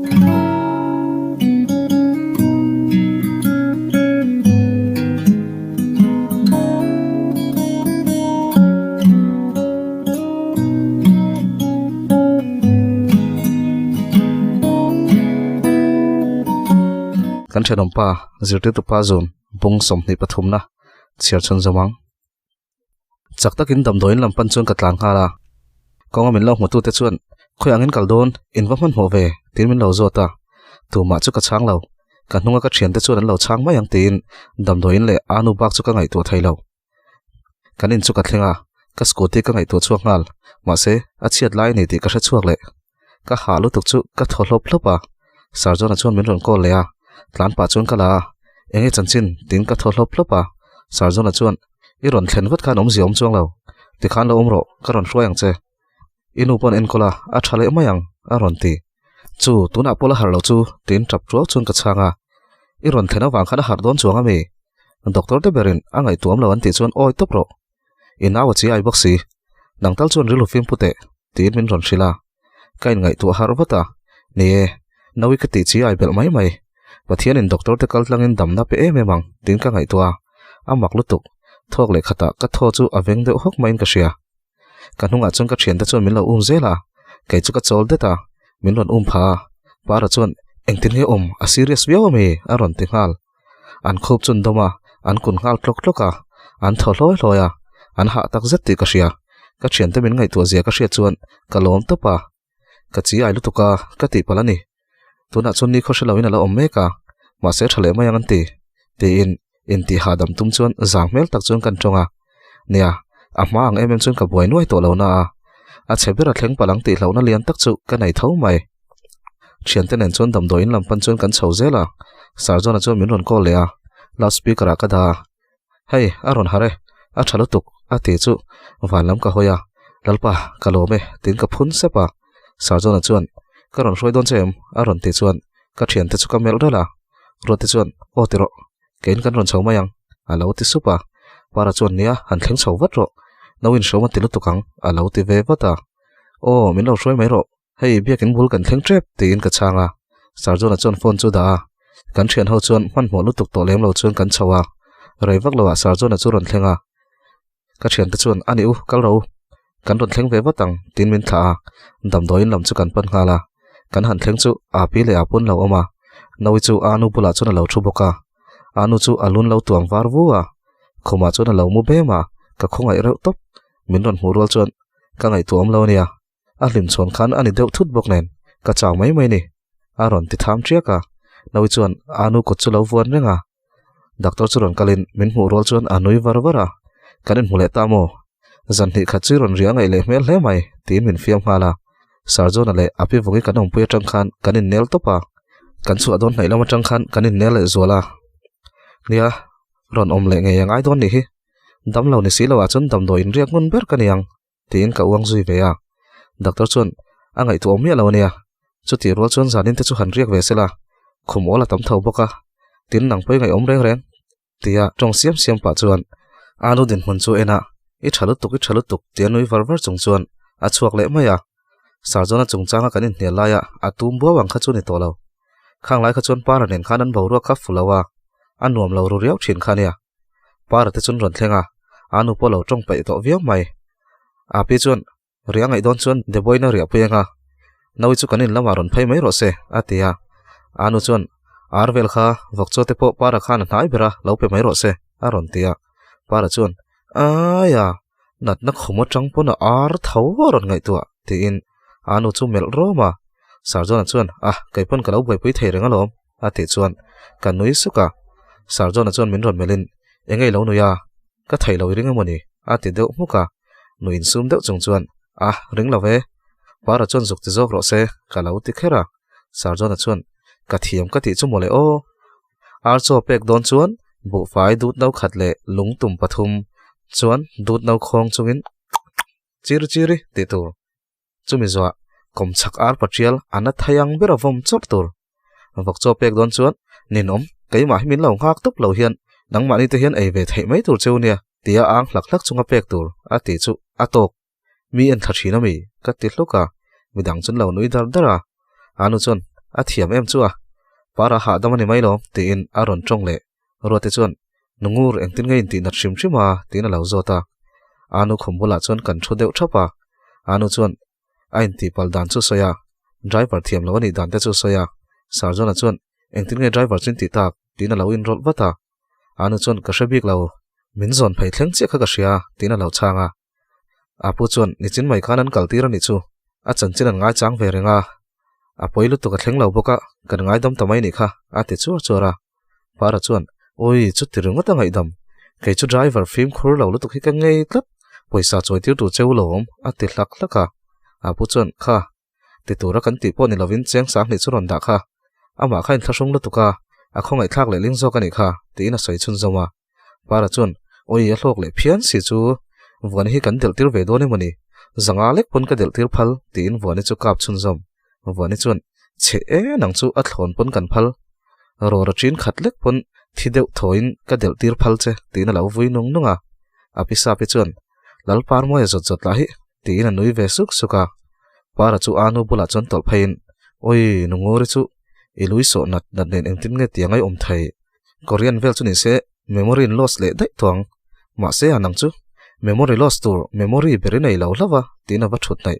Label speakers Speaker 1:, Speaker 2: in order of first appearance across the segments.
Speaker 1: Kan thenawmpa zirtirtupa zun bung 23 na chhiar chhun zawm ang. Chak takin damdawiin lam pan chuan ka tlan nghal a, kawnga min lo hmutute chuan khawi angin kal dawn in va hmanhmawh ve tiin min lo zawt a, tumah chu ka chhang lo, ka hnunga ka thiante chuan an lo chhang mai ang tiin damdawiin leh anu bak chu ka ngaihtuah thei lo. Kan in chu ka thleng a, ka scooty ka ngaihtuah chhuak nghal, mahse a chhiat lai a ni tih ka hre chhuak leh. Ka hah lutuk chu ka thaw hlawp hlawp a, Sir John-a chuan min rawn call leh a, tlan pah chuan ka la a, Enge chanchin? tiin ka thaw hlawp hlawp a, Sir John-a chuan, I rawn thlen vat khan awmzia awm chuang lo, tikhan lo awm rawh, ka rawn hruai ang che. I nu pawn enkawl a, a tha leh mai ang, a rawn ti. Chu, tunah pawh la harh lo chu, tiin tap tuau chuan ka chhang a, I rawn thlen avang khan a harh dawn chuang ami? Doctor te berin a ngaihtuam lo an tih chuan awi tawp rawh. I nau a chi ai bawk si, nang tal chuan rilru fim pu teh, tiin min rawn hrilh a. Ka inngaihtuah harh vat a, ni e, Naui ka tih chi ai belh mai mai. Pathianin doctor te kal tlangin damna pe em em ang, tiin ka ngaihtuah a. A mak lutuk, thawk leh khatah ka thaw chu a veng deuh hawk maiin ka hria. Ka hnungah chuan ka thiante chuan min lo um zel a, kei chu ka chawl det a, min rawn um pha a. Para chuan, Engtin nge awm, a serious viau ami? a rawn ti nghal. An khup chu an dawm a, an kun nghal tlawk tlawk a, an thaw hlawi hlawi a, an hah tak zet tih ka hria. Ka thiante min ngaihtuah zia ka hriat chuan ka lawm tawp a, ka chi ai lutuk a, ka tih palh a ni. Tunah chuan ni khaw hre loin a lo awm mek a, mahse tha leh mai ang an ti, tiin intih hahdam tum chuan zang hmel tak chuan kan tawng a. Nia, a hma ang em em chuan ka buai nuai tawh lo na a, a chhe ber a thleng palh ang tih hlauhna lian tak chu ka nei tho mai. Thiante nen chuan damdawiin lam pan chuan kan chho zel a, Sir John-a chuan min rawn call leh a, loud speaker ah ka dah a, Hei, a rawn harh e, a tha lutuk, a ti chu van lam ka hawi a, Lalpa, ka lawm e, tiin ka phun sep a. Sir John-a chuan, Ka rawn hruai dawn che em? a rawn ti chuan ka thiante chu ka melh ralh a, Ruati chuan, Aw ti rawh, keiin kan rawn chho mai ang, a lo ti sup a. Para chuan, Nia, han thleng chho vat rawh, no inhreawm a ti lutuk ang, a lo ti ve vat a. Aw, min lo hruai mai rawh, Hei, biakin bul kan thleng tep tiin ka chhang a. Sir John-a chuan phone chu dah a. Kan thian ho chuan hmanhmawh lutuk tawh lem lo chuan kan chho a. Rei vak loah Sir John-a chu rawn thleng a. Ka thiante chuan, A ni u, kal ro. Kan rawn thleng ve vat ang, tiin min thlah a. Damdawiin lam chu kan pan nghal a. Kan han thleng chu a pi leh a pawn lo awm a. Naui chu a nu bulah chuan a lo thu bawk a. A nu chu a lun lo tuam var vu a. Khumah chuan a lo mu bem a, ka khawngaih reuh tawp. Min rawn hmuh rual chuan ka ngaihtuah awm lo a nia. A hlim chhawn khan a ni deuh thut bawk nen, ka chau mai mai ni, a rawn ti tham ṭiak a. Naui chuan a nu kut chu lo vuan reng a. Doctor chu rawn kalin min hmuh rual chuan a nui var var a, Kan inhmu leh ta maw? Zan hnih khat chu i rawn ri a ngaih leh hmel hle mai, tiin min fiam nghal a. Sir John-a leh a pi vawki kan awmpui aṭang khan kan innel tawp a, kan chhuah dawn hnaih lam aṭang khan kan innel leh zual a. Nia, rawn awm leh ngei a ngai dawn nih hi. Damlo ni si loah chuan damdawi inriak ngun ber ka ni ang. tiin ka uang zui ve a. Doctor chuan a ngaihtuah awm miah lo a nia, chutih rual chuan zanin te chu han riak ve sela, khum awl a tam tho bawk a, tin nang pawh i ngaihawm reng reng, tia tawng siam siam pah chuan a nu dinhmun chu en a, I tha lutuk, i tha lutuk, tia nui var var chung chuan a chhuak leh mai a. Sir John-a chungchanga kan inhnial laia a tum buau ang kha chu ni tawh lo. Khang lai kha chuan Para nen khan an boruak kha fu lo a, a nuam lo ru riau thin kha nia. Para te chuan rawn thleng a, a nu pawh lo tawng peih tawh viau mai. A pi chuan, Riah ngaih dawn chuan Deboina riah pui anga, Naui chu kan in lamah rawn phei mai rawh se, a ti a. A nu chuan, Ar vel kha vawk chaw te pawh Para khan a hnai ber a, lo pe mai rawh se, a rawn ti a. Para chuan, Aia, natna khum atang pawn a ar tho a rawn ngaihtuah, tiin a nu chu melh rawm a. Sir John-a chuan, Ah, kei pawn ka lo buaipui thei reng alawm. A tih chuan ka nui suk a, Sir John-a chuan min rawn melhin, Eng nge i lo nui a? Ka thei lo i ring emawni? A ti deuh hmuk a, nui insum deuh chung chuan, A, ring lo ve. Para chuan zuk ti zawk rawh se, ka lo ti kher a. Sir John-a chuan, Ka thiam ka tih chu mawle aw. Ar chaw pek dawn chuan buhfai dut no khat leh lung tum pathum chuan dut no khawng chungin chiri chiri tih tur. Chumi zuah kawmchhak ar paṭial a na thei ang ber a vawm chawrh tur. Vawk chaw pek dawn chuan ninawm keimah hi min lo nghak tawp lo hian nangmahni te hian ei ve theih mai tur cheu nia tia ang hlak hlak chunga pek tur a tih chu a tawk. Mi en thla thin a mi? Ka ti hluk a, midang chuan lo nui dar dar a. Anu chuan. A thiam em chu a, Para hahdam a ni mai lawm, tiin a rawn tawng leh. Ruate chuan, Nungur, engtin nge intih nat hrim hrim a? tiin a lo zawt a. Anu khum bulah chuan kan thu deuh thap a. Anu chuan a intih pal dan chu sawi a, driver thiam lo a nih dan te chu sawi a. Sarjona chuan, Engtin nge driver chu intih tak? tiin a lo inrawlh vat a. Anu chuan, Ka hre bik lo, min zawn phei thleng chiah kha ka hria, tiin a lo chhang a. Apu chuan, Nichin mai khan an kaltir a nih chu, a chanchin an ngaichang ve reng a, a pawi lutuk a thleng lo bawk a, kan ngaidam ta mai nih kha, a ti chuar chuar a. Para chuan, Awi, chuti ringawt a ngaihdam, kei chu driver fimkhur lo lutuk hi ka ngei tlat, pawisa chawi tir tur cheu lo awm, a ti hlak hlak a. Apu chuan, Kha, ti tura kan tih pawh ni lovin cheng sanghnih chu rawn dah kha, amah kha inthlahrung lutuk a, a khawngaihthlak leh ling zawk a nih kha, tiin a sawi chhunzawm a. Para chuan, Awi, a hlawk leh phian si chu, Vuani hi kan delh tir ve dawn emawni? Zanga lek pawn ka delh tir phal, tiin Vuani chu kap chhunzawm. Vuani chuan, Chhe e, nang chu a thlawn pawn kan phal. Rawra ṭin khat lek pawn thi deuh thawiin ka delh tir phal che, tiin a lo vui nung nung a. A pi Sapi chuan, Lal Parmawia zawt zawt lah hi, tiin a nui ve suk suk a. Para chu Anu bulah chuan tawlh pheiin, Awi, Nunguri chu i lui sawh nat nat nen engtin nge tiang ai awm thei? Korean vel chu ni se memory in loss leh daih tawh ang. Mahse a nang chu memory loss tur memory ber i nei lo hlauh a tiin a va thut hnaih.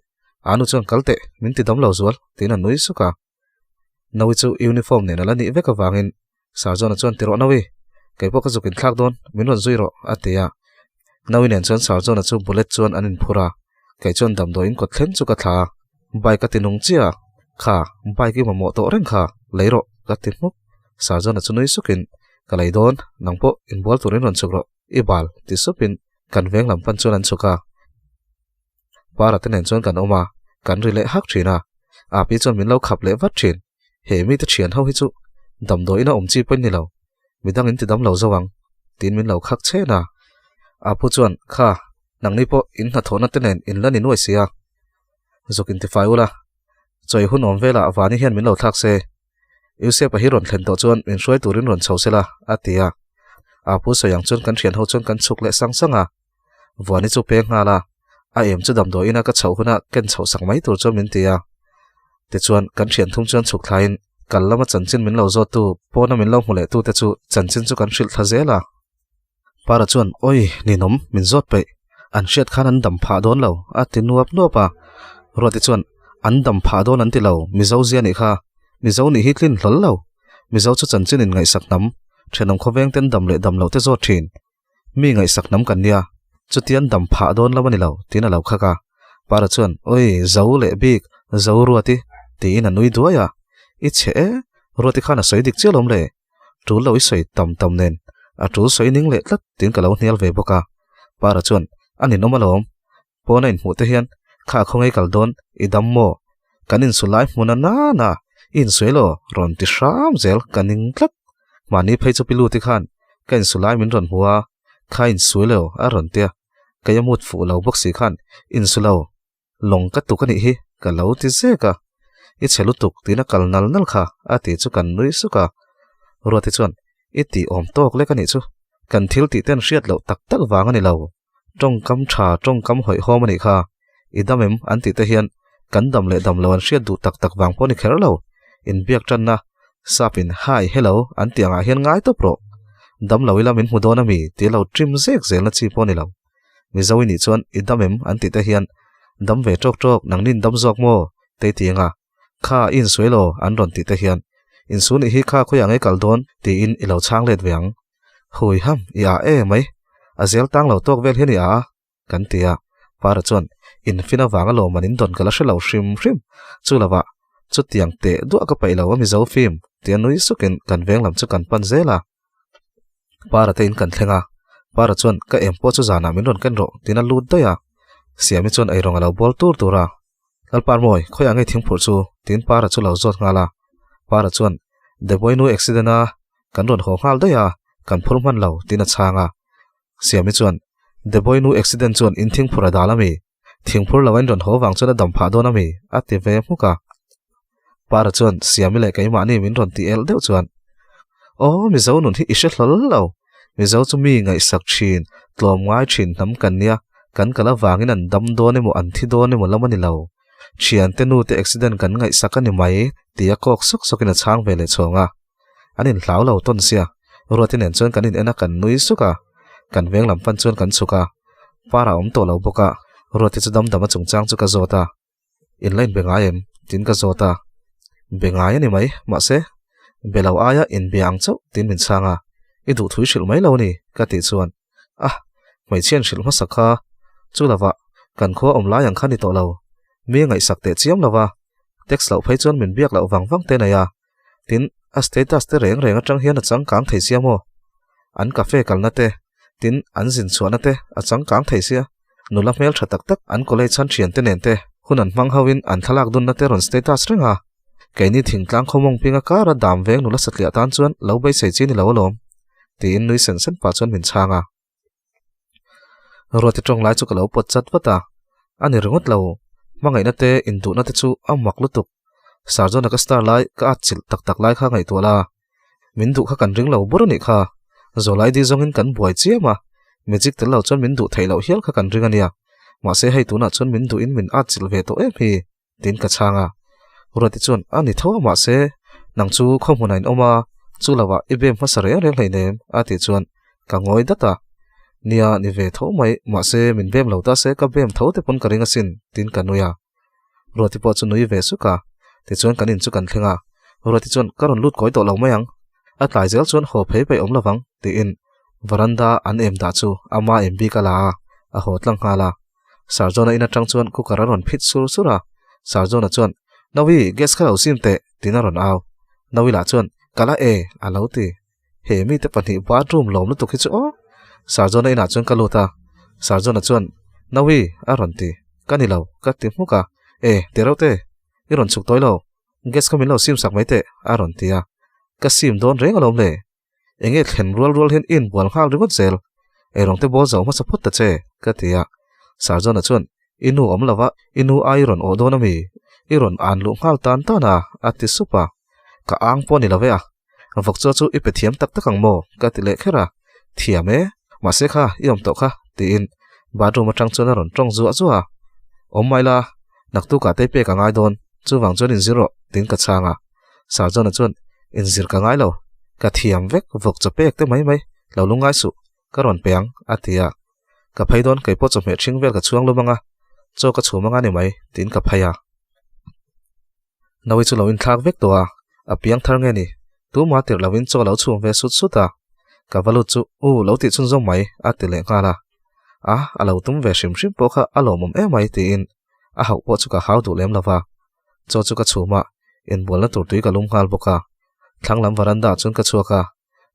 Speaker 1: Anu chuan kal teh min ti dam lo zual tiin a nui suk a. Naui chu uniform nen a la nih vek avangin Sarjona chuan ti rawh Naui, kei pawh ka zuk inthlak dawn min rawn zui rawh a ti a. Naui nen chuan Sarjona chu bullet chuan an inphur a, kei chuan damdawiin kawt thleng chu ka thla a. Bike a ti nung chiah a, Kha, bike i mamawh tawh reng kha, lei rawh, ka ti hmuk. Sarjona chu nui sukin, Ka lei dawn, nang pawh inbual turin rawn chhuk rawh, i bal, ti supin kan veng lam pan chuan an chhuk a. Para te nen chuan kan awm a, kan ri leh hak thin a. Api chuan min lo khap leh vat thin. He mite thian ho hi chu damdawiin a awm chi pawhin ni lo, midang in ti dam lo zo ang, tiin min lo khak chhen a. Apu chuan, Kha, nangni pawh in hnathawhna te nen in la ni nuai sia. Zuk intifai ula, chawi hun awm velah Vani hian min lo thlak se. Yusef-a hi rawn thlen tawh chuan min hruai turin rawn chho sela, a ti a. Apu sawi ang chuan kan thian ho chuan kan chhuk leh sang sang a. Vuani chu peng nghal a, a em chu damdawi ina ka chhoh huna ken chhoh sak mai tur chuan min ti a. Tichuan, kan thian thum chuan chhuk thlaiin kal lama chanchin min lo zawttu, pawna min lo hmu leh tute chu chanchin chu kan hrilh thla zel a. Para chuan, Awi, ninawm, min zawt peih. An hriat khan an dam phah dawn lo, a ti nuap nuap a. Ruati chuan, An dam phah dawn an ti lo, Mizo zia nih kha. Mizo nih hi tlin hlawl lo. Mizo chu chanchin in ngaihsak hnam, thenawm khawveng ten dam leh dam loh te zawt thin. Mi ngaihsak hnam kan nia, chutian dam phah dawn lo a ni lo, tiin a lo khak a. Para chuan, Awi, zo leh bik, zo Ruati, tiin a nui duai a. I chhe e, Ruati khan a sawi dik chiah lawm le. Tul lo i sawi tam tam nen a tul sawi ning leh tlat tiin ka lo hnial ve bawk a. Para chuan, A ninawm alawm. Pawn a inhmuh te hian kha khawngaih kal dawn i dam maw? Kan insu lai hmun a nana i insuai law rawn ti hram zel ka ning tlat. Mahni phei chu pilu ti khan ka insu lai min rawn hmu a, kha insuai lo a rawn tia. Kei a mut fuh lo bawk si khan insu lo. Lawng ka tuk a nih hi, ka lo ti zek a. I chhe lutuk tiin a kal nal nal kha, a ti chu kan nui suk a. Ruati chuan, I tih awm tawk lek a nih chu, kan thil tih ten hriat loh tak tak vang a ni lo. Tawngkam tha, tawngkam hawihhawm a nih kha. I dam em? an tih te hian kan dam leh dam lo an hriat duh tak tak vang pawh a ni kher lo. Inbiak tanna, Sapin hi, hello an tih angah hian ngai tawp rawh. Dam lo ila min hmu dawn a mi? ti a lo trim zek zelna chi pawh a ni lo. Mizo i nih chuan i dam em an tih te hian dam ve tawk tawk nangnin dam zawk maw tei ti anga kha i insuai law an rawn tih te hian insu nih hi kha khawiah ngei kal dawn tiin i lo chhang let ve ang. Hui ham i ah e mai a zel tang lo tawk vel hian i ah a kan ti a Para chuan infin avanga lawm an indawn ka la hre lo hrim hrim chu lovah chutiang teh duah ka paih lo a Mizo film tia nui sukin kan veng lam chu kan pan zel a. Para te in kan thleng a, Para chuan ka em pawh chu zanah min rawn ken rawh tiin a lut daih a. Siami chuan eirawng a lo bawl tur tur a. Lalparmawi, khawiah ngei thingphurh chu? tiin Para chu lo zawt nghal a. Para chuan, Deboi nu accident a, kan rawn haw nghal daih a, kan phur hman lo, tiin a chhang a. Siami chuan, Deboi nu accident chuan in thingphurh a dal ami? Thingphur lo a in rawn haw vang chuan a dam phah dawn ami? a ti ve hmuk a. Para chuan Siami leh keimahni min rawn ti el deuh chuan, Aw, Mizo nun hi i hre hlawl lo. Mizo chu mi ngaihsak thin, tlawm ngai thin hnam kan nia, kan kal avangin an dam dawn emaw an thi dawn emaw lam a ni lo. Thiante nu te accident kan ngaihsak a ni mai tia kawk sawk sawkin a chhang ve leh chhawng a. An inhlau lo tawn sia, Ruati nen chuan kan in en a kan nui suk a. Kan veng lam pan chuan kan chhuk a, Par a awm tawh lo bawk a, Ruati chu damdam a chungchang chu ka zawt a. In la inbe ngai em? Tiin ka zawt a. Be ngai a ni mai, mahse, be lo aia inbia ang chauh tiin min chhang a. I duhthui hrilh mai lo a ni, ka tih chuan, Ah, hmeichhia in hrilh hmasa kha, chu lovah kan khua awm lai ang kha ni tawh lo. Mi a ngaihsak teh chiam lo va, text loh phei chuan min biak loh vang vang te nei a. Tin, a status te reng reng atang hian a changkang thei sia maw? An cafe kalna te, tin an zin chhuahna te a changkang thei sia. Nula hmel tha tak tak an college han thian te nen te hun an hmang ho in an thlalak dunna te rawn status reng a. Keini thingtlang khawmawng pinga kara dam veng nula satliah tan chuan lo beisei chi ni lo alawm, tiin nui sen sen pah chuan min chhang a. Ruati tawng lai chu ka lo pawt chat vat a, a ni ringawt lo, hmangaihna te induhna te chu a mak lutuk. Sarjona ka star lai ka at chilh tak tak lai kha ngaihtuah la, min duh kha kan ring lo bur a nih kha, Zawlai di zawngin kan buai chiam a, magic tel lo chuan min duh theih loh hial kha kan ring a nia, mahse hei tunah chuan min duhin min at chilh ve tawh em hi. Tiin ka chhang a. Ruati chuan, A ni tho a mahse, nang chu khaw hmunah in awm a, chu lovah i bem hmasa reng reng hleinem, a tih chuan ka ngawi dat a. Nia, ni ve tho mai, mahse min bem lo ta se ka bem tho te pawn ka ring asin, tiin ka nui a. Ruati pawh chu nui ve suk a, tichuan kan in chu kan thleng a. Ruati chuan, Ka rawn lut kawi tawh lo mai ang, a tlai zel chuan haw phei paih awm lovang, tiin varanda an em dah chu ama em bik a la a, a haw tlang nghal a. Sarjona in atang chuan cooker a rawn phit sur sur a, Sarjona chuan, Nawi, gas kha lo sim teh, tiin a rawn au. Nawi lah chuan, Ka la e, a lo ti. He mite pahnih bathroom lawm lutuk hi chu aw. Sarjona inah chuan ka lut a, Sarjona chuan, Nawi, a rawn ti. Ka ni lo, ka ti hmuk a. E, ti reuh te, i rawn chhuk tawi lo. Gas kha min lo sim sak mai teh, a rawn ti a. Ka sim dawn reng alawm le. Enge thlen rual rual hian i inbual nghal ringawt zel, eirawng te bawl zo hmasa phawt ta che, ka ti a. Sarjona chuan, I nu awm lova, i nu ai rawn awh dawn ami? I rawn an luh nghal tan tan a, a ti sup a. Ka ang pawh a ni lo ve a, vawk chaw chu i pe thiam tak tak ang maw? ka ti leh kher a. Thiam e, mahse kha i awm tawh kha, tiin bathroom atang chuan a rawn tawng zuah zuah a. Awm mai la, naktukah te i pek a ngai dawn, chuvang chuan inzir rawh, tiin ka chhang a. Sarjona chuan, Inzir ka ngai lo, ka thiam vek vawk chaw pek te mai mai, lo lungngai suh, ka rawn pe ang, a ti a. Ka phei dawn kei pawh chawhmeh ṭhing vel ka chhuang lum ang a, chaw ka chhum ang a ni mai, tiin ka phei a. Nawi chu lo inthlak vek tawh a, a piang thar nge ni, tuma tirh lovin chaw a lo chhum ve sut sut a. Ka va lut chu, U, lo tih chhunzawm mai, a ti leh nghal a. A, a lo tum ve hrim hrim pawh kha a lawmawm em mai, tiin a hauh pawh chu ka hau duh lem lo va. Chaw chu ka chhum a, inbualna tur tui ka lum nghal bawk a. Thlang lam varanda ah chuan ka chhuak a,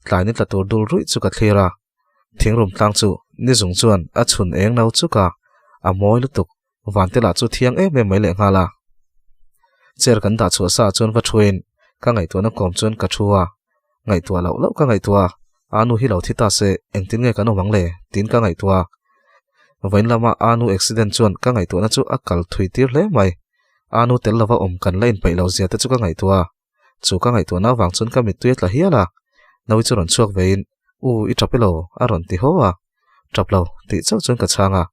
Speaker 1: tlai ni tla tur dul ruih chu ka thlir a. Thingrum tlang chu ni zung chuan a chhun eng no chuk a, a mawi lutuk, vante lah chu thiang em em mai leh nghal a. Chair kan dah chhuah sa ah chuan va thuin ka ngaihtuahna kawm chuan ka thu a, ngaihtuah loh loh ka ngaihtuah a, anu hi lo thi ta se engtin nge kan awm ang le tiin ka ngaihtuah a. Vawiin lama anu accident chuan ka ngaihtuahna chu a kal thui tir hle mai. Anu tel lova awm kan la inpeih lo zia te chu ka ngaihtuah a, chu ka ngaihtuahna avang chuan ka mittui a tla hial a, Nawi chu rawn chhuak vein, U, i tap elo? a rawn ti haw a, Tap lo, tih chauh chuan ka chhang a,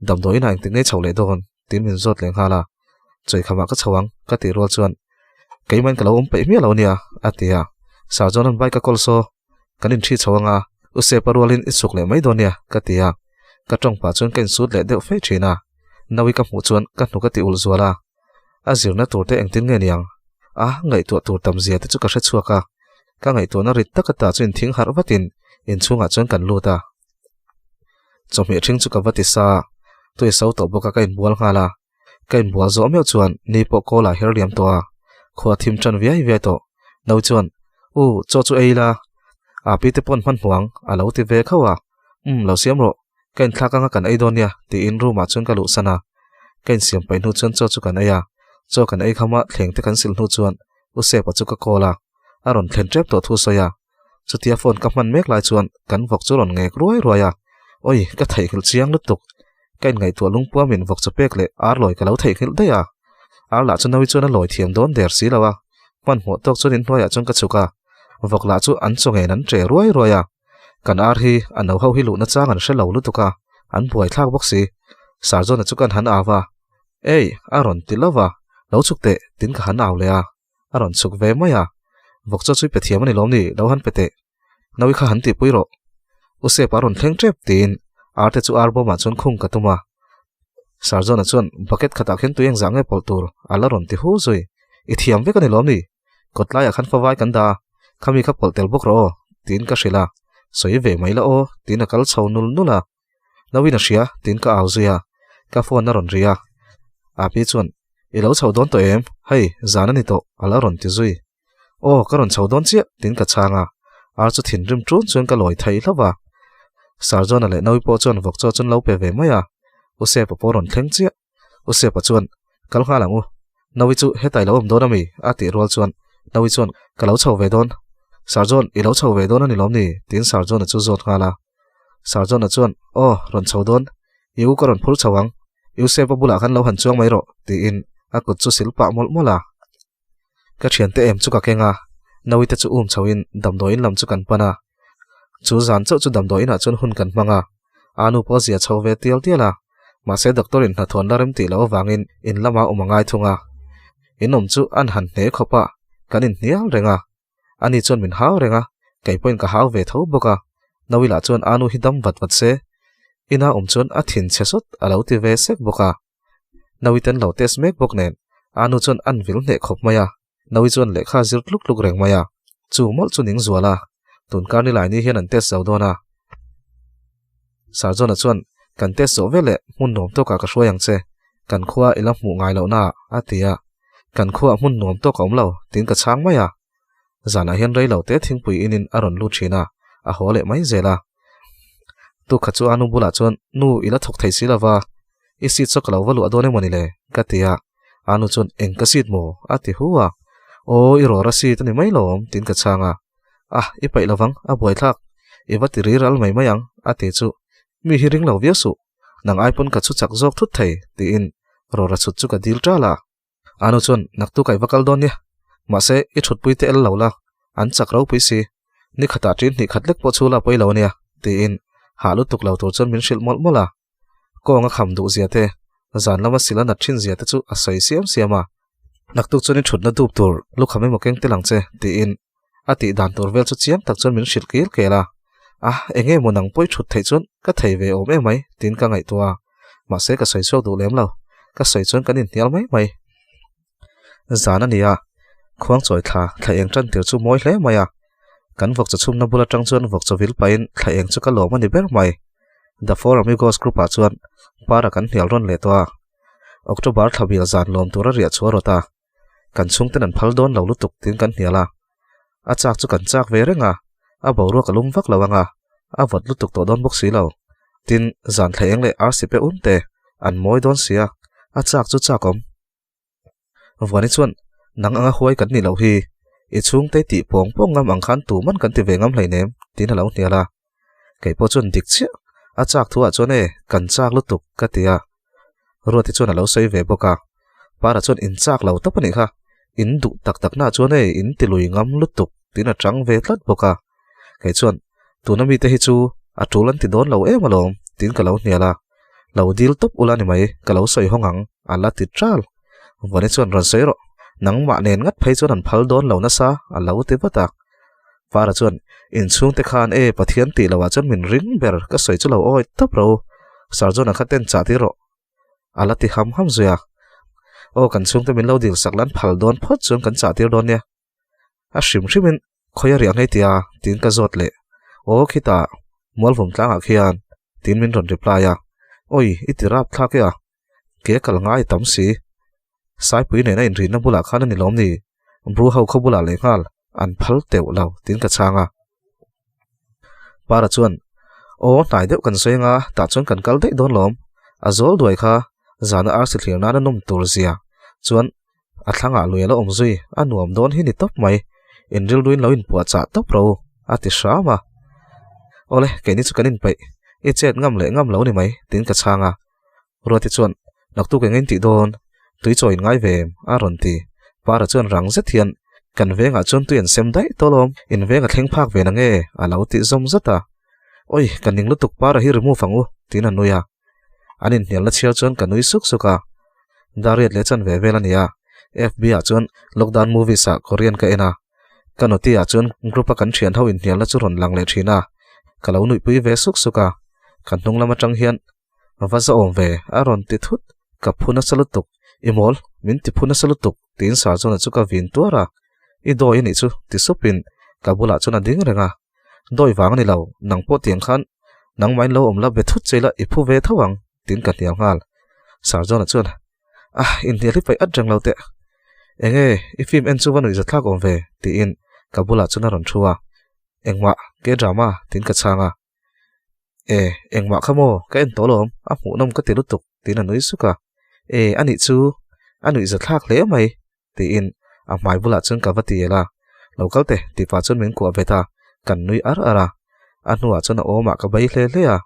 Speaker 1: Damdawiinah engtik ngei chho leh dawn? tiin min zawt leh nghal a, Chawikhamah ka chho ang, ka tih rual chuan, Keimahin ka lo awm peih miah lo nia, a ti a, Sarjona'n bike a kawl saw, kan inṭhi chho anga, U Sepa rualin i chhuk leh mai dawn nia, ka ti a, ka ṭawng pah chuan ka insut leh deuh fei ṭhin a, Nawi ka hmuh chuan ka hnuk a ti ulh zual a, a zirna tur te engtin nge niang? A ngaihtuah tur tam zia te chu ka hre chhuak a, ka ngaihtuahna rit taka ta chu inthing harh vatin inchhungah chuan kan lut a. Chawhmeh ṭhing chu ka va ti sa a, tui so tawh bawk a ka inbual nghal a, ka inbual zawh meuh chuan ni pawh kawl ah her liam tawh a, khua thim ṭan viai viai tawh. Nawi chuan, U, chaw chu ei ila, Api te pawn hmanhmawh ang, a lo ti ve khauh a, Umm, lo siam rawh. Ka inthlak anga kan ei dawn nia tiin room ah chuan ka luhsan a, ka insiam paih hnu chuan chaw chu kan ei a, chaw kan ei kham a thleng te kan sil hnu chuan U Sepa chu ka call a, a rawn thlen tep tawh thu sawi a, chutia phone ka hman mek lai chuan kan vawk chu rawn ngek ruai ruai a, oi ka theihnghilh chiang lutuk, ka inngaihtuah lungpuam in vawk chaw pek leh ar lawi ka lo theihnghilh daih a, ar lah chu Nawi chuan a lawi thiam dawn der si lo a, hmanhmawh tawk chuan inhnuaiah chuan ka chhuk a, vawk lah chu an chaw ngen an che ruai ruai a. Kan ar hi a no ho hi luhna chang an hre lo lutuk a, an buai thlak bawk si. Sarjona chu kan han au a. Ei, a rawn ti lova, lo chhuk teh, tin ka han au leh a, a rawn chhuk ve mai a. Vawk chaw chu i pe thiam a ni lawm ni, lo han pe teh. Nawi kha han tihpui rawh. U Sepa a rawn thleng tep tiin ar te chu ar bawmah chuan khung ka tum a. Sarjona chuan bucket khatah khian tui engzah nge pawlh tur a la rawn ti hu zui. I thiam vek a ni lawm ni? Kawt laiah khan favai kan dah a, khami kha pawlh tel bawk rawh aw, tiin ka hrilh a. Sawi ve mai la aw, tiin a kal chho nul nul a. Nauin a hria, tiin ka au zui a, ka phone a rawn ri a. Api chuan, I lo chho dawn tawh em? Hei, zan a ni tawh, a la rawn ti zui. Aw, ka rawn chho dawn chiah, tiin ka chhang a. Ar chu thinrim ṭun chuan ka lawi thei hlauh a. Sarjona leh Naui pawh chuan vawk chaw chu an lo pe ve mai a. U Sepa pawh a rawn thleng chiah. U Sepa chuan, Kal nghal ang u. Naui chu hetah i lo awm dawn a mi? a tih rual chuan Naui chuan, Ka lo chho ve dawn. Sarjon, i lo chho ve dawn a ni lawm ni? tiin Sarjona chu zawt nghal a. Sarjona chuan, Aw, rawn chho dawn. I u ka rawn phur chho ang. U Sepa bulah khan lo han chuang mai rawh, tiin a kut chu sil pah mawlh mawlh a. Ka thiante em chu ka keng a, Naui te chu um chhoin damdawiin lam chu kan pan a. Chu zan chauh chu damdawiinah chuan hun kan hmang a, a nu pawh a zia chho ve tial tial a, mahse doctor in hnathawn la rem tih loh avangin in lamah awm a ngai thung a. In awm chu an han hne khawp a, kan inhnial reng a. Ani chuan min hau reng a, kei pawhin ka hau ve tho bawk a. Naui lah chuan a nu hi dam vat vat se, ina awm chuan a thin chhe sawt a lo ti ve sek bawk a. Naui ten lo test mek bawk nen a nu chuan an vil hneh khawp mai a, Naui chuan lehkha a zir tluk tluk reng mai a, chu mawlh chu ning zual a, tun kar nilai ni hian an test zo dawn a. Sarjona chuan, Kan test zawh veleh hmun nuam tawkah ka hruai ang che, kan khua i la hmuh ngai lohna a ti a, Kan khuaah hmun nuam tawk a awm lo, tiin ka chhang mai a. Zanah hian rei lo te thingpui inin a rawn lut thin a, a haw leh mai zel a. Tukha chu a nu bulah chuan, Nu, i la thawk thei si lo va, i seat saw ka lo va luah dawn emaw ni le? ka ti a. A nu chuan, Eng ka seat maw? a ti hu a. Aw, i rawra seat a ni mai lawm, tiin ka chhang a. Ah, i paih lo vang, a buaithlak. I va ti ri ral mai mai ang, a ti chu. Mi hi ring lo viau suh, nang ai pawn ka chhu chak zawk thut thei, tiin rawra chhut chu ka dil ṭal a. Anu chuan, Naktuk a i va kal dawn nia. Mahse, i thutpui te el lo la, an chak ropui si. Ni khatah ṭin hnih khat lek pawh chhula pawi lo ania, tiin hah lutuk lo tur chuan min hrilh mawlh mawlh a. Kawng a kham duh zia te, zan lama sil a nat ṭhin zia te chu a sawi siam siam a. Naktuk chuan i thutna dup tur lukham emaw keng tel ang che, tiin a tih dan tur vel chu chiang tak chuan min hrilh kil kel a. Ah, eng nge maw nang pawh i thut theih chuan ka thei ve awm em mai, tiin ka ngaihtuah a. Mahse ka sawi chhuak duh lem lo, ka sawi chuan kan inhnial mai mai. Zan a ni a, khuang chawi thla, thla eng tan tir chu mawi hle mai a. Kan vawk chaw chhumna bul atang chuan vawk chaw vil pahin thla eng chu ka lawm a ni ber mai. The Four Amigos group ah chuan para kan hnial rawn leh tawh a. October thla bial zan lawm tur a riah chhuah rawt a. Kan chhungten an phal dawn lo lutuk tiin kan hnial a. A chak chu kan chak ve reng a, a boruak a lum vak lo ang a, a vawt lutuk tawh dawn bawk si lo. Tin, zan thla eng leh arsi pe un te an mawi dawn si a, a chak chu chak awm. Vuani chuan, Nang anga huai kan nih loh hi, i chhungte tih pawng pawng ngam ang khan tuman kan ti ve ngam hleinem, tiin a lo hnial a. Kei pawh chuan dik chiah, a chak thu ah chuan e, kan chak lutuk, ka ti a. Ruati chuan a lo sawi ve bawk a. Para chuan in chak lo tawp a nih kha, in duh tak tak na chuan e, in ti lui ngam lutuk, tiin a chang ve tlat bawk a. Kei chuan, tuna mite hi chu a tul an ti dawn lo em alawm, tiin ka lo hnial a. Lo dil tawp ula ni mai, ka lo sawi hawng ang, a la ti ṭal. Vuani chuan rawn sawi rawh, nangmah nen ngat phei chuan an phal dawn lo nasa, a lo ti vat a. Para chuan, Inchhungte khan e, Pathian tih loah chuan min ring ber, ka sawi chu lo awi tawp ro. Sir John-a kha ten chah tir rawh. A la ti ham ham zui a. Aw, kan chhungte min lo dil sak lan phal dawn phawt chuan kan chah tir dawn nia. A hrim hrimin khawi a riah ngei tia tiin ka zawt leh. Aw, khitah, Mualvum tlangah khian, tiin min rawn reply a. Awi, i ti rap thlak e a. Ke kal ngai tam si. Saipui nena inrinna bulah khan a ni lawm ni? Bru ho khaw bulah lehnghal an phal teuh lo tiin ka chhang a. Para chuan, Aw, hnai deuh kan sawi anga tah chuan kan kal daih dawn lawm. A zawl duai kha zana arsi thlir nana nawm tur zia chuan a thlangah lui a la awm zui, a nuam dawn hi ni tawp mai. Inrilruin lo inpuahchah tawp ro a ti hram a. Awle, keini chu kan inpeih, i chet ngam leh ngam lo ni mai tiin ka chhang a. Ruati chuan, Naktuk eng in tih dawn? Tui chaw in ngai ve em? a rawn ti. Para chuan rang zet hian, Kan vengah chuan tui an sem daih tawh alawm, in veng a thleng phak ve na nge? a lo ti zawm zat a. Awi, ka ning lutuk Para hi remove ang u, tiin a nui a. An inhnialna chhiar chuan ka nui suk suk a. Dariat leh chanve vel a ni a, FB ah chuan Lockdown Movies ah Korean ka en a, ka noti ah chuan group a kan thian ho inhnialna chu rawn lang leh thin a, ka lo nuihpui ve suk suk a, ka hnung lam atang hian va zahawm ve a rawn ti thut, ka phu nasa lutuk, i mawl, min ti phu nasa lutuk tiin Sarjona chu ka vin tuar a, i dawi a nih chu ti supin ka bulah chuan a ding reng a, dawi vang a ni lo, nang pawh tiang khan nangmahin lo awm la be thut che ila i phu ve tho ang. Tin ka hnial nghal. Sarjona chuan, Ah, inhnial hi paih at reng lo teh. Enge, i film en chu va nuih zathlak awm ve, tiin ka bulah chuan a rawn thu a. Engmah, K-drama, tiin ka chhang a. E, engmah kha maw, ka en tawh lawm, a hmuhnawm ka ti lutuk, tiin a nui suk a. E, anih chu, a nuih zathlak hle mai, tiin a hmai bulah chuan ka va ti el a, Lo kal teh, tih pah chuan min kuah vet a, kan nui ar ar a. A hnuah chuan a awmah ka bai hle hle a.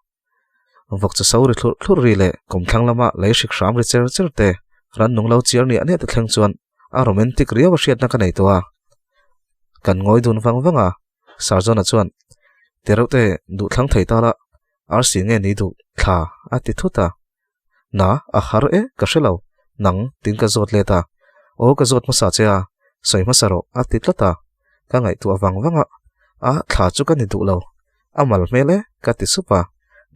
Speaker 1: Vawk chu so ri thlurh thlurh ri leh kumthlang lama lei hrik hram ri cher cher te, rannung lo chiar niah niah te thleng chuan a romantic riau a hriatna ka nei tawh a. Kan ngawi dun vang vang a, Sarjona chuan, Ti reuh te, duh thlang thei ta la, arsi nge ni duh thla a ti thut a. Na, a har e, ka hre lo, nang tin ka zawt let a. Aw ka zawt hmasa che a, sawi hmasa rawh a ti tlat a. Ka ngaihtuah vang vang a, a thla chu ka ni duh lo, a mal hmel e ka ti sup a,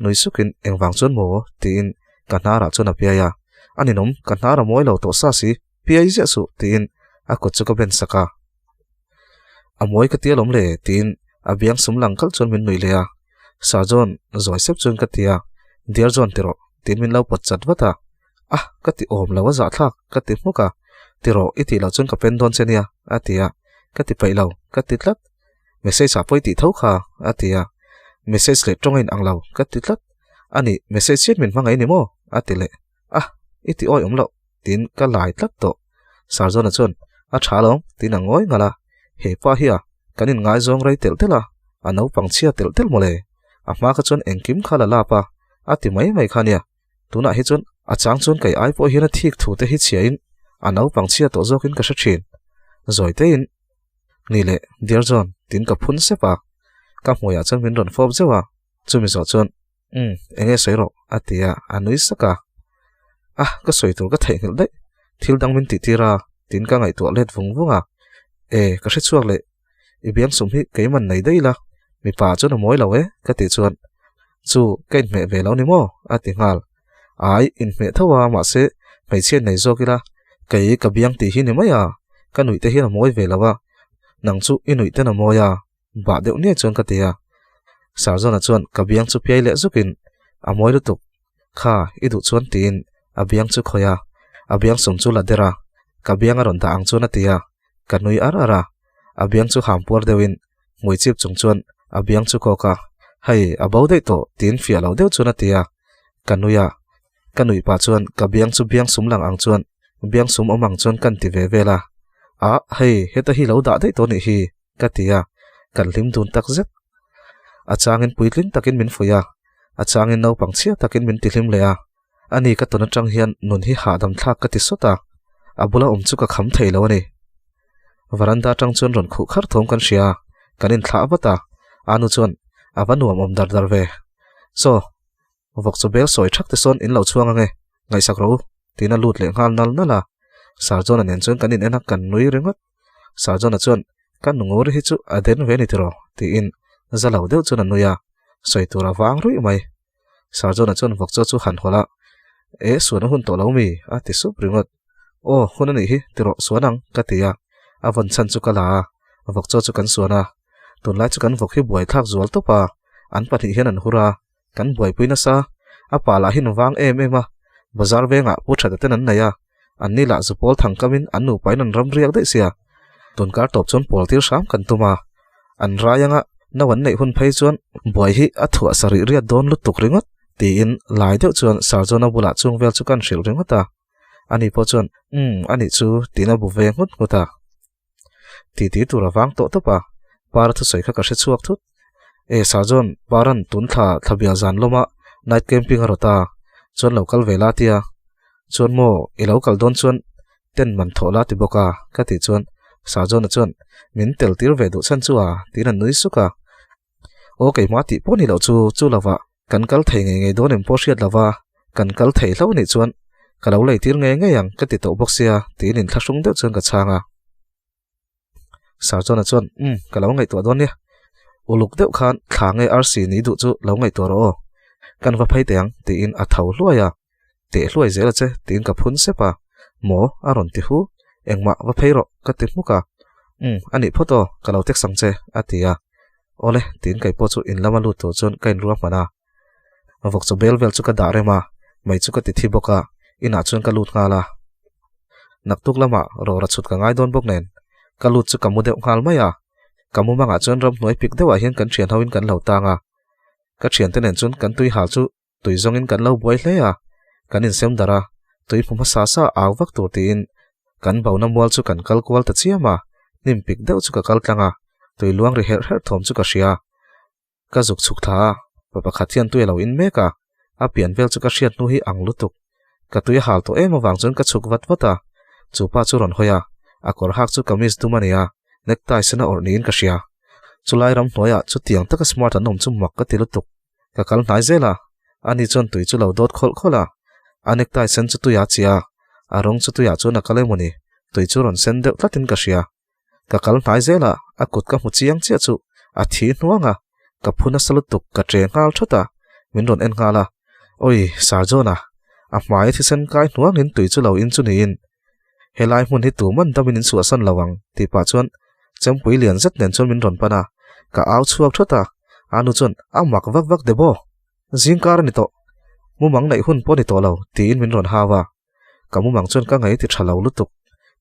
Speaker 1: nui sukin engvang chuan maw tiin ka hnarah chuan a piai a, a ninawm ka hnar a mawi lo tawh sa si, piai ziah suh tiin a kut chu ka ben sak a. A mawi ka ti alawm le tiin a biang sum lang kalh chuan min nuih leh a, Sir John zawi sep chuan ka ti a, Dear John ti rawh tiin min lo pawt chat vat a, Ah ka ti awm lo a zahthlak ka ti hmuk a, ti rawh i tih loh chuan ka pen dawn che nia a ti a, ka ti peih lo ka ti tlat. Message ah pawi tih tho kha a ti a, message leh tawng a in ang lo ka ti tlat, a nih message chian min hmangaih ni maw a ti leh a, i ti awi awm loh tiin ka lai tlat tawh, Sarjona chuan a tha alawm tiin a ngawi ngalh a, he pa hi a kan in ngaizawng rei telh telh a, a naupang chhia telh telh mawle, a hma kha chuan engkim kha la lap a a ti mai mai kha nia. Tunah hi chuan a chang chuan kei ai pawh hian a thik thu te hi chhiain a naupang chhia tawh zawkin ka hre thin. Zawi tein, Ni leh, Dear John, tiin ka phun sep a. Ka hmuiah chuan min rawn fawp zeuh a, chumi zawh chuan, Umm, eng nge sawi rawh, a ti a, a nui sak a. Ah, ka sawi tur ka theihnghilh daih, thil dang min tih tir a, tiin ka ngaihtuah let vung vung a. E, ka hre chhuak leh, i biang sum hi keiman nei daih ila, mipa ah chuan a mawi lo e, ka tih chuan, Chu, ka inhmeh ve lo ni maw? a ti nghal. Ai, inhmeh tho a, mahse, hmeichhia nei zawk ila, kei ka biang tih hi ni mai a, ka nuih te hian a mawi ve lo a, nang chu i nuih ten a mawi a, bah deuh niai chuan ka ti a. Sarzawna chuan ka biang chu piai leh zukin, A mawi lutuk, kha, i duh chuan tiin a biang chu khawih a, a biang sum chu la der a, ka biang a rawn dah ang chuan a ti a, ka nui ar ar a, a biang chu ham puar deuhin hmui chip chung chuan a biang chu kawk a, Hei, a bo daih tawh, tiin fiah lo deuh chuan a ti a. Ka nui a, ka nuih pah chuan ka biang chu biang sum lang ang chuan biang sum awm ang chuan kan ti ve vel a. Ah, hei, heta hi lo dah daih tawh nih hi, ka ti a, kan hlim dun tak zet. A changin puitling takin min fuih a, a changin naupang chhia takin min tihlim leh a. Ani ka tawn atang hian nun hi hahdam thlak ka ti sawt a, a bula awm chu ka kham thei lo a ni. Varanda atang chuan rawn khuh khar thawm kan hria a, kan inthlah vat a, Anu chuan a va nuam awm dar dar ve. Saw, vawk chu bel sawi thak te sawn in lo chhuang ange, ngaihsak rawh u, tiin a lut leh nghal nal nal a. Sarjona nen chuan kan in en a, kan nui ringawt. Sarjona chuan, Ka nunguri hi chu a den ve ni tiraw? tiin za lo deuh chuan a nui a, sawi tur a vang ruih mai. Sarjona chuan vawk chaw chu han hawlh a, E, suan a hun tawh lo mi? a ti sup ringawt. Aw, hun a nih hi, ti rawh, suan ang, ka ti a. A vawn chhan chu ka la a, vawk chaw chu kan suan a. Tunlai chu kan vawk hi buaithlak zual tawp a, an pahnih hian an hur a, kan buaipui nasa. A pa lah hi nu vang em em a, bazar vengah pu thata ten an nei a, an ni lah zupawl thang kamin an nupain an ram riak daih sia. Tunkar tawp chuan pawl tir hram kan tum a, an rai anga no an neih hun phei chuan buai hi a thuah sarih riat dawn lutuk ringawt tiin lai deuh chuan Sarjona bulah chung vel chu kan hrilh ringawt a, ani pawh chuan umm anih chu tiin a bu ve nghut nghut a. Titi tur a vang tawh tawp a, Para thusawi kha ka hre chhuak thut. E Sarjon, Paran tun thla thlabia zan lawma night camping a rawt a, chuan lo kal ve la tia. Chuan maw i lo kal dawn chuan ten man thawh la ti bawk a, ka tih chuan Sarjona chuan min tel tir ve duh chhan chu a, tiin a nui suk a. Aw keimah tih pawh ni loh chu, chu lovah kan kal thei ngei ngei dawn em pawh hriat lova, kan kal thei hlo nih chuan Ka lo lei tir ngei ngei ang ka ti tawh bawk sia tiin inthlahrung deuh chuan ka chhang a. Sir John-a chuan, Umm, ka lo ngaihtuah dawn nia. Uluk deuh khan thla nge arsi ni duh chu lo ngaihtuah rawh aw. Kan va phei teh ang, tiin a tho hluai a. Teh hluai zel a che, tiin ka phun sep a. Maw? a rawn ti hu. Engmah, va phei rawh, ka ti hmuk a. Umm, a nih phawt aw, ka lo text ang che, a ti a. Awle, tiin kei pawh chu in lama lut tur chuan ka inruah hman a. Vawk chaw bel vel chu ka dah rem a, mei chu ka ti thi bawk a, inah chuan ka lut nghal a. Naktuk lamah rawra chhut ka ngai dawn bawk nen, ka lut chu ka mu deuh nghal mai a. Ka mu mangah chuan ramhnuai pik deuhah hian kan thian hoin kan lo tang a. Ka thiante nen chuan kan tui hal chu tui zawngin kan lo buai hle a, kan insem darh a, tui hmu hmasa sa au vak tur tiin kan bona mual chu kan kal kual ta chiam a, hnim pik deuh chu ka kal tlang a, tui luang ri herh herh thawm chu ka hria. Ka zuk chhuk thla a, pa pakhat hian tui a lo in mek a, a pian vel chu ka hriat hnu hi ang lutuk. Ka tui a hal tawh em avang chuan ka chhuk vat vat a, chu pa chu rawn hawi a, a kawr hak chu kamis dum a ni a, necktie sen a awrh niin ka hria. Chulai ramhnuaiah chutiang taka smart an awm chu mak ka ti lutuk. Ka kal hnai zel a, ani chuan tui chu lo dawt khawlh khawlh a, a necktie sen chu tuiah a chia a, a rawng chu tuiah chuan a kal emawni, tui chu rawn sen deuh tlatin ka hria. Ka kal hnai zel a, a kut ka hmu chiang chiah chu a thi hnuang a, ka phu nasa lutuk ka che nghal thawt a, min rawn en nghal a, Awi, Sir John-a, a hmai thisen kai hnuangin tui chu lo in chu niin, helai hmun hi tuman damin in chhuahsan lo ang tih pah chuan chempui lian zet nen chuan min rawn pan a, ka au chhuak thawt a, a nu chuan a mak vak vak de baw, zingkar a ni tawh, mumang neih hun pawh a ni tawh lo tiin min rawn hau a. Ka mumang chuan ka ngaih ti tha lo lutuk.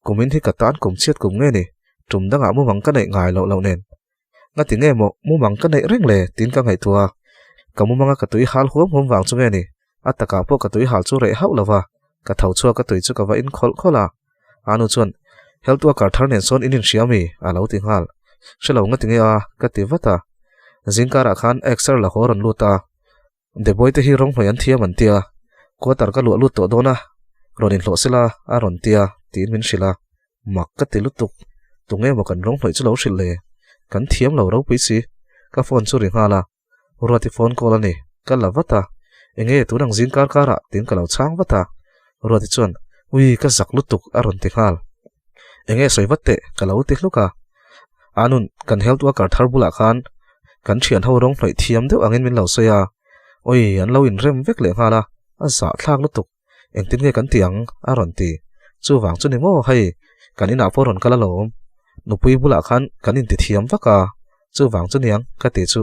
Speaker 1: Kumin hi ka tan kum chhiat kum nge ni? Tum dangah mumang ka neih ngai loh loh nen. Ngati nge maw mumang ka neih reng le? tiin ka ngaihtuah a. Ka mumanga ka tui hal huam huam vang chu nge ni? A takah pawh ka tui hal chu reh hauh lo va. Ka tho chhuak ka tui chu ka va in khawlh khawlh a. Anu chuan, Health worker thar nen sawn in inhria mi? a lo ti nghal. Hre lo ngati nge a? ka ti vat a. Zingkarah khan exer la haw rawn lut a. Deboy te hi rawng hnawih an thiam an tia, quarter ka luah lut tawh dawn a, rawn inhlawh sela a rawn tia tiin min hrilh a, mak ka ti lutuk, tunge maw kan rawng hnawih chu lo hrilh le, kan thiam lo ropui si, ka phone chu ri nghal a, Ruati phone call a ni, ka la vat a, enge tun ang zing kar karah tiin ka lo chhang vat a, Ruati chuan ui ka zak lutuk a rawn ti nghal, enge sawi vat teh ka lo ti hluk a, Anun kan health worker thar bulah khan kan thian ho rawng hnawih thiam deuh angin min lo sawi a, awi an lo inrem vek leh nghal a, a zahthlak lutuk, engtin nge kan ti ang a rawn ti, chuvang chu ni maw hei kan inah pawh rawn kal alawm, nupui bulah khan kan inti thiam vak a, chuvang chu niang ka ti chu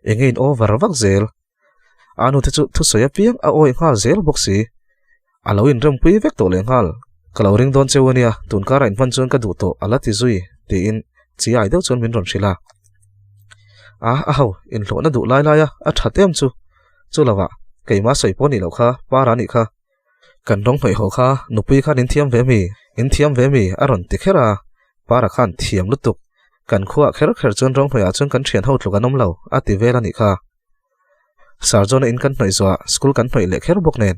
Speaker 1: enge in over vak zel, Anu te chu thusawi apiang a awih nghal zel bawk si. A lo inrempui vek tawh leh nghal. Ka lo ring dawn cheu ania, tun karah inhman chuan ka duh tawh a la ti zui, tiin chi ai deuh chuan min rawn hrilh a. A, a ho, inhlawhna duh lai laia a that em chu. Chu lovah, keimah sawi pawh nih loh kha, para nih kha. Kan rawng hnawih haw kha nupui khan in thiam ve mi, in thiam ve mi a rawn ti kher a, Para khan thiam lutuk. Kan khuaah kher kher chuan rawng hnawihah chuan kan thian ho tluk an awm lo a ti vel a nih kha. Sir John-a in kan hnawih zuah school kan hnawih leh kher bawk nen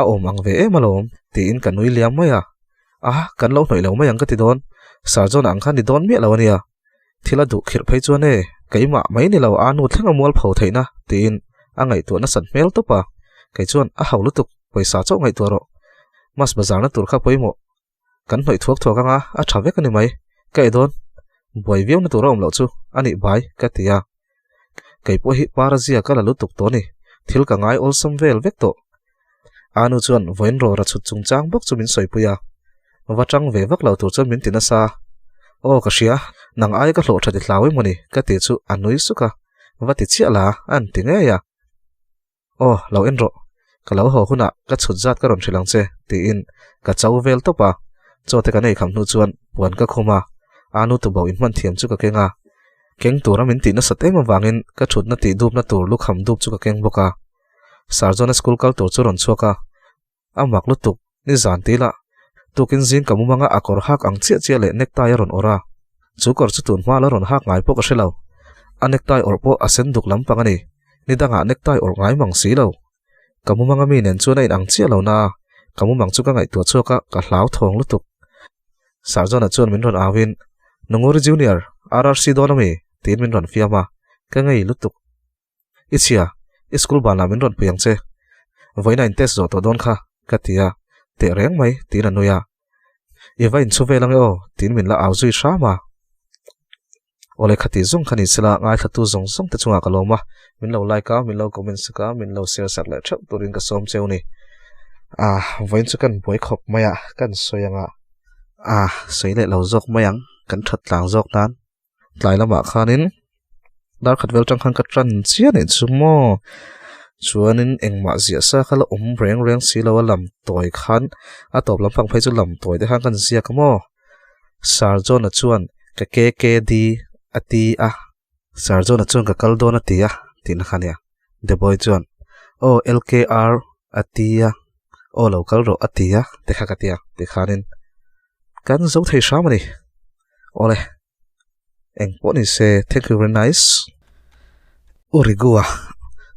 Speaker 1: a awm ang ve em alawm tiin ka nui liam mai a. A, kan lo hnawih lo mai ang ka ti dawn, Sir John-a ang khan ni dawn miah lo a nia. Thil a duh khirh phei chuan e, keimah mai ni lo a nu thleng a mual pho theihna tiin a ngaihtuah nasat hmel tawp a, kei chuan a hau lutuk, pawisa chauh ngaihtuah rawh. Mas bazarna tur kha pawimawh kan hnawih thuak thuak anga a tha vek a ni mai, ka ei dawn buai viau na tur a awm loh chu a nih bai ka ti a, kei pawh hi para zia ka la lutuk tawh a ni, thil ka ngai awlsam vel vek tawh. Anu chuan vawiin rawra chhut chungchang bawk chu min sawipui a, va tang ve vak lo tur chuan min ti nasa. Aw ka hria, nang ai ka hlawh tha ti hlau emawni ka ti chu a nui suk a, va ti chiah la a an ti ngei a. Aw lo en rawh, ka lo haw hunah ka chhut zat ka rawn hrilh ang che tiin ka cho vel tawp a, chaw te kan ei kham hnu chuan puan ka khum a, anu tuboh inhman thiam chu ka keng a. Keng tura min tih nasat em avangin ka thutna tih dupna tur lukham dup chu ka keng bawk a. Sir John-a school kal tur chu rawn chhuak a, a mak lutuk, nizan ti lah. Tukin zing ka mumanga a kawr hak ang chiah chiah leh necktie a rawn awrh a, chu kawr chu tun hma la rawn hak ngai pawh ka hre lo. A necktie awrh pawh a sen duk lampang a ni, ni dangah necktie awrh ngai mang si lo. Ka mumanga mi nen chuan a inang chiah lo na, ka mumang chu ka ngaihtuah chhuak a, ka hlau thawng lutuk. Sir John-a chuan min rawn auin, Nunguri Junior, RRC dawn a mi? tiin min rawn fiam a, ka ngei lutuk. I chhia, i school banah min rawn pui ang che. Vawiin a in test zawh tawh dawn kha, ka ti a. Teh reng mai, tiin a nui a. I va inchhu vel ange aw, tiin min la au zui hram a. Awle khati zawng kha ni sela, ngaithlatu zawng zawng te chungah ka lawm a, min lo like a, min lo comment sak a, min lo share sak leh theuh turin ka sawm cheu ni. Ah, vawiin chu kan buai khawp mai a, kan sawi ang a. Ah, sawi leh lo zawk mai ang, kan that tlang zawk nan. Tlai lamah khanin dar khat vel tang khan ka tan chiah anih chu maw chuanin engmah ziah sa kha la awm reng reng si lo a lam tawi khan a tawp lampang phei chu lam tawi te khan kan ziak a maw Sir John-a chuan ka KKD a ti a Sir John-a chuan ka kal dawn a ti a tihna kha ania The boy chuan aw LKR a ti a aw lo kal rawh a ti a te kha ka ti a tikhanin kan zo thei hram a ni. Awle, eng pawh ni se thank you very nice. Urigua,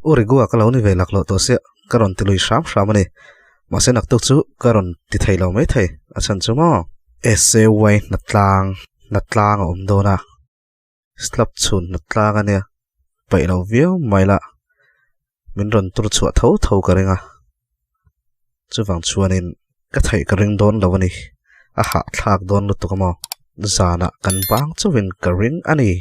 Speaker 1: Urigua ka lo ni ve lak loh tawh sia ka rawn ti lui hram hram a ni. Mahse naktuk chu ka rawn ti thei lo mai thei a chhan chu maw. SAY hnatlang, hnatlang a awm dawn a, slab chhun hnatlang a nia, paih lo viau mai la, min rawn tur chhuah tho tho ka ring a, chuvang chuanin ka theih ka ring dawn lo a ni, a hahthlak dawn lutuk a maw, zanah kan bang chauhin ka ring a ni.